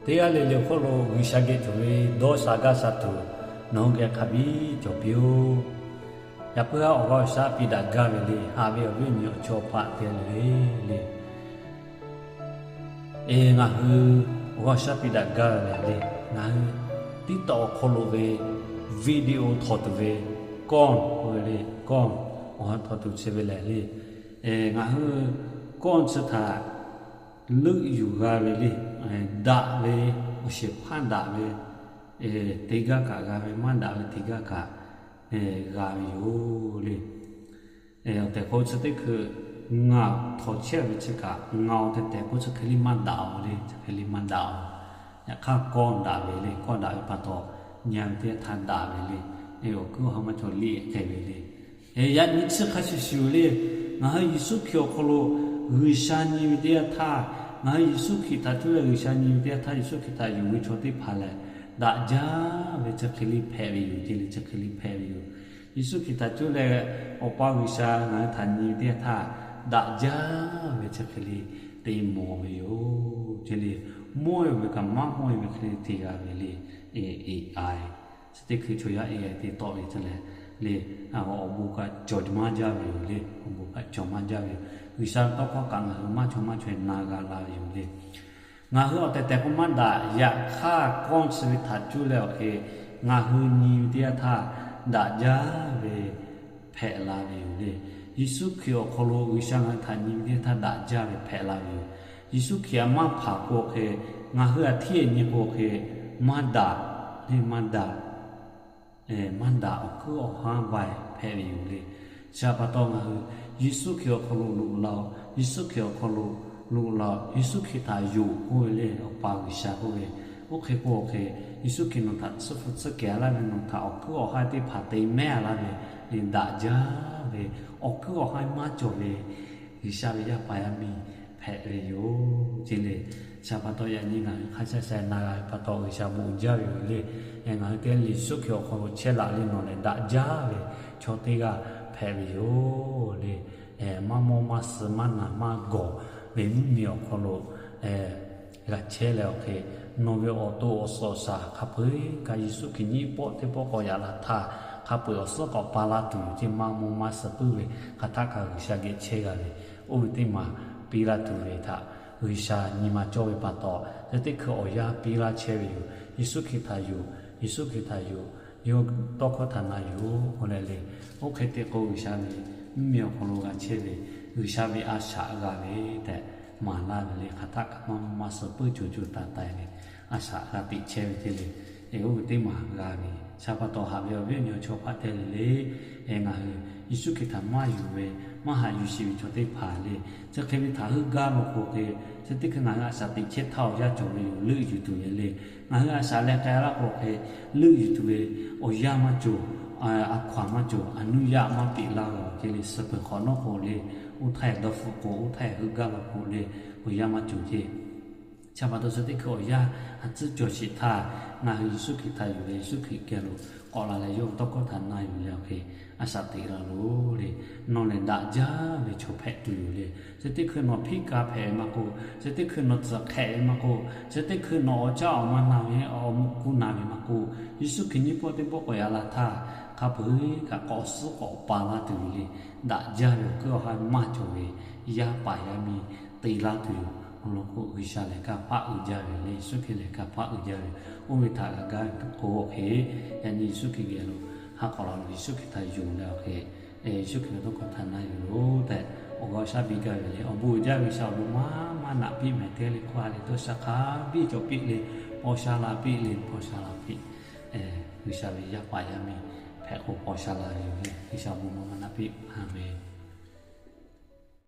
Teˇ g'aˇ le le awˬ hk'oˆ lo G'uiˬsha geh cawˬ ve dawˇ sha gaˇ sha tuˬ, nawˬ hui geh hk'a biˇ cawˬ piˇ-oˆ. Yaꞈ puiˉ haˉ awˬ g'aˇ awˬ shaˉ piˇ daꞈ gaˇ ve le, haꞈ ve awˬ viˉ awˬ nyi awˬ chawˇ awˬ hpaˆ te le le. Eˬ, ngaˬ hui awˬ g'aˇ awˬ shaˉ piˇ daꞈ gaˇ ve le, ngaˬ hui TikTok awˬ hk'aw lo ve video htawnˍ tuˬ ve กล้อง k'oˆ ve le, กล้อง awˬ ha htawnˍ tuˬ chi ve lehˬ le. Ngaˬ hui กล้อง chi htaꞈ leuˆ yuˬ g'a ve le, daꞈ ve, awˬ shehˍ hpaˇ daꞈ ve teˇ g'aˇ kaꞈ g'a ve, maˇ daꞈ ve teˇ g'aˇ kaꞈ g'a ve yoˬ le. Awˬ tehˬ hk'aw chi teˇ hkui ngaˬ htawnˍ chehˇ ve chi kaꞈ, ngaˬ awˬ tehˬ tehˬ k'o chi hk'e liˇ maˇ daꞈ-oˬ le, chi hk'e liˇ maˇ daꞈ-oˬ. Yaꞈ hk'aˇ กล้อง daꞈ ve le, กล้อง daꞈ ve pa taw, nyi ve teˇ g'aˇ htaˇ daꞈ ve le, awˬ kuiˉ awˬ ha maˇ cawˬ liˇ hk'e ve le. Yaꞈ nyi chi hk'a shuˍ shuˍ le, ngaˬ hui Yeˍsuˆ Hkriꞈ awˬ hk'aw lo G'uiˬsha nyi ve teˇ g'aˇ htaˇ, ngaˬ hui Yeˍsuˆ Hkriꞈ htaꞈ cuˇ leh G'uiˬsha nyi ve teˇ g'aˇ htaˇ, Yeˍsuˆ Hkriꞈ htaꞈ yonˍ ve chaw teˇ hpaˍ lehˬ, daꞈ jaˇ ve chi hk'e liˇ hpehꞈ ve yoˬ, ce le chi hk'e liˇ hpehꞈ ve yoˬ. Yeˍsuˆ Hkriꞈ htaꞈ cuˇ leh Awˬ pa G'uiˬsha ngaˬ hui htaꞈ nyi ve teˇ g'aˇ htaˇ, daꞈ jaˇ ve chi hk'e le te mawˬ ve yoˬ, ce le. Mawˇ ve kaꞈ maˇ mawˇ ve hk'e le te g'a ve le. AI, chi teˇ hkui chaw yaˇ AI te tawˆ ve chi lehˬ le, awˬ bon kaꞈ cawˬ maˇ jaˇ ve yoˬ le, awˬ bon kaꞈ cawˬ maˇ jaˇ ve yoˬ. G'uiˬsha ve tawˇ hkawˇ kaꞈ ngaˬ hui maˇ chaw maˇ chaweh na g'a la ve yoˬ le. Ngaˬ hui awˬ tehˬ tehˬ k'o maˇ daꞈ, yaꞈ hk'aˇ กล้อง chi ve htaꞈ cuˇ leh awˬ hk'e ngaˬ hui nyi ve teˇ g'aˇ htaˇ daꞈ jaˇ ve hpehꞈ la ve yoˬ le. Yeˍsuˆ Hkriꞈ awˬ hk'aw lo G'uiˬsha ngaˬ hui htaꞈ nyi ve teˇ g'aˇ htaˇ daꞈ jaˇ ve hpehꞈ la ve yoˬ. Yeˍsuˆ Hkriꞈ htaꞈ maˇ hpanˍ k'o awˬ hk'e, ngaˬ hui htaꞈ hteˇ nyi k'o awˬ hk'e maˇ daꞈ le, maˇ daꞈ maˇ daꞈ awˬ kuiˉ awˬ ha vaiˬ hpehꞈ ve yoˬ le. Chi htaꞈ pa taw ngaˬ hui Yeˍsuˆ Hkriꞈ awˬ hk'aw lo loꞈ la-oˬ, Yeˍsuˆ Hkriꞈ awˬ hk'aw lo loꞈ la-oˬ, Yeˍsuˆ Hkriꞈ htaꞈ yonˍ k'oˆ ve le, Awˬ pa G'uiˬsha k'oˆ ve, oˇ hk'e k'o awˬ hk'e, Yeˍsuˆ Hkriꞈ nawˬ htaꞈ tsuhˇ hpu tsuhˇ kehˬ laˇ ve, nawˬ htaꞈ awˬ kuiˉ awˬ ha teˇ hpaˍ te mehˉ laˇ ve le, daꞈ jaˇ ve, awˬ kuiˉ awˬ ha maˇ cawˬ ve G'uiˬsha ve yaˇ paˍ yaˇ miˇ hpehꞈ ve yoˬ, ce le. Chi htaꞈ pa taw yaꞈ nyi ngaˬ hui hk'a sha sha na g'a ve pa taw G'uiˬsha bon uiˍ jaˇ ve yoˬ le. Ngaˬ hui teˇ g'aˇ le Yeˍsuˆ Hkriꞈ awˬ hk'aw lo chehˇ laꞈ le nawˬ lehˬ daꞈ jaˇ ve chaw teˇ g'aˇ hpehꞈ ve yoˬ le. Maˇ mawˇ maˇ suh maˇ naˬ maˇ gawˬ ve mvuhˇmiˬ awˬ hk'aw lo g'a chehˇ leh awˬ hk'e, nawˬ ve awˬ to awˬ suhˍ awˬ shaˍ hk'a peu-eˬ kaꞈ Yeˍsuˆ Hkriꞈ nyiˇ pawˆ teˇ pawˆ k'awꞈ yaꞈ la htaˇ, hk'a peu-eˬ awˬ suhˉ k'awꞈ pa laˇ tuˬ yoˬ, ce maˇ mawˇ maˇ suh puiˉ ve hk'aˬ htaˆ kaꞈ G'uiˬsha geh chehˇ g'a ve, oˇ ve teˇ maˬ piˇ laˇ tuˬ ve htaꞈ G'uiˬsha nyi ma cawˇ ve pa taw, chi teˇ hkui awˬ yanˇ piˇ laˇ chehˇ ve yoˬ. Yeˍsuˆ Hkriꞈ htaꞈ yonˍ, Yeˍsuˆ Hkriꞈ htaꞈ yonˍ, yawˇ tawˇ hkawˇ htaꞈ na yuˬ-oˬ k'oˆ leh le. Oˇ hk'e te k'o G'uiˬsha ve mvuhˇmiˬ awˬ hk'aw lo g'a chehˇ ve, G'uiˬsha ve a shaꞈ g'a ve tehꞈ maˍ laˇ ve le, hk'aˬ htaˆ kaꞈ maˇ mawˇ maˇ suh puiˉ co co taiˍ taiˍ ve a shaꞈ g'a teꞈ chehˇ ve ce le. Oˇ ve teˇ maˬ g'a ve, chi htaꞈ pa taw haꞈ ve awˬ viˉ awˬ nyi awˬ chawˇ hpaˆ te le le. Ngaˬ hui Yeˍsuˆ Hkriꞈ htaꞈ maˇ yuˬ ve, maˇ haꞈ yuˬ sheˍ ve chaw teˇ hpaˍ le, chi hk'e ve htaꞈ heuˆ gaˇ law k'o hk'e, chi teˇ hkui ngaˬ hui a shaꞈ teꞈ chehˇ htaˇ awˬ yanˇ cawˬ ve yoˬ, leuˆ yuˬ tuˬ ve le. Ngaˬ hui a shaꞈ leh k'ai laˇ k'o hk'e, leuˆ yuˬ tuˬ ve awˬ yanˇ maˇ cawˬ, a hkaw-anˬ maˇ cawˬ, a nuˇ yaˇ maˇ peꞈ laˇ ve ce le. Suh peuˬ hk'awꞈ nawˉ k'o le, oˇ htaˇ dawˇ hpfuhˆ k'o, oˇ htaˇ heuˆ gaˇ law k'o le, awˬ yanˇ maˇ cawˬ ce. Chi htaꞈ pa taw chi teˇ hkui awˬ yanˇ a tcuhˉ cawˬ sheˍ htaˇ, ngaˬ hui Yeˍsuˆ Hkriꞈ htaꞈ yuˬ leh Yeˍsuˆ Hkriꞈ geh lo k'awꞈ la leh yawˇ ve tawˇ hkawˇ htaꞈ na yuˬ leh awˬ hk'e a shaꞈ teꞈ la loˬ le. Nawˬ lehˬ daꞈ jaˇ ve chaw hpehꞈ tuˬ yoˬ le. Chi teˇ hkui nawˬ hpiˆ ka hpehꞈ ve maˇ k'oˆ, chi teˇ hkui nawˬ tcuhˍ hk'ehꞈ ve maˇ k'oˆ, chi teˇ hkui nawˬ awˬ caˇ awˬ ma na ve awˬ muꞈ kuˇ na ve maˇ k'oˆ, Yeˍsuˆ Hkriꞈ nyiˇ pawˆ teˇ pawˆ k'awꞈ yaꞈ la htaˇ, hk'a peu-eˬ kaꞈ k'awꞈ suhˉ k'awꞈ pa laˇ tuˬ yoˬ le. Daꞈ jaˇ ve awˬ kuiˉ awˬ ha maˇ cawˬ ve yaˇ paˍ yaˇ miˇ te laˇ tuˬ yoˬ. Awˬ lawn k'o G'uiˬsha lehˬ kanˇ paˆ uiˍ jaˇ ve le, Yeˍsuˆ Hkriꞈ lehˬ kanˇ paˆ uiˍ jaˇ ve. Oˇ ve htaꞈ g'a gaˇ ve k'o awˬ hk'e, yaꞈ nyi Yeˍsuˆ Hkriꞈ geh lo ha k'awꞈ la lo Yeˍsuˆ Hkriꞈ htaꞈ yonˍ leh awˬ hk'e, Yeˍsuˆ Hkriꞈ ve tawˇ hkawˇ htaꞈ na yuˬ loˬ tehꞈ awˬ g'aˇ awˬ shaˉ biˇ gaˇ ve le. Awˬ bon uiˍ jaˇ ve G'uiˬsha awˬ bon maˇ maˇ naꞈ piˇ mehˍ teˇ g'aˇ le hk'oˆ a leh dawˇ sha hk'a biˇ cawˬ piˇ le, paw sha la piˇ le, paw sha la piˇ. G'uiˬsha ve yaˇ paˍ yaˇ miˇ hpehꞈ k'o paw sha la ve yoˬ le. G'uiˬsha awˬ bon maˇ maˇ naꞈ piˇ. Aˍmenˍ.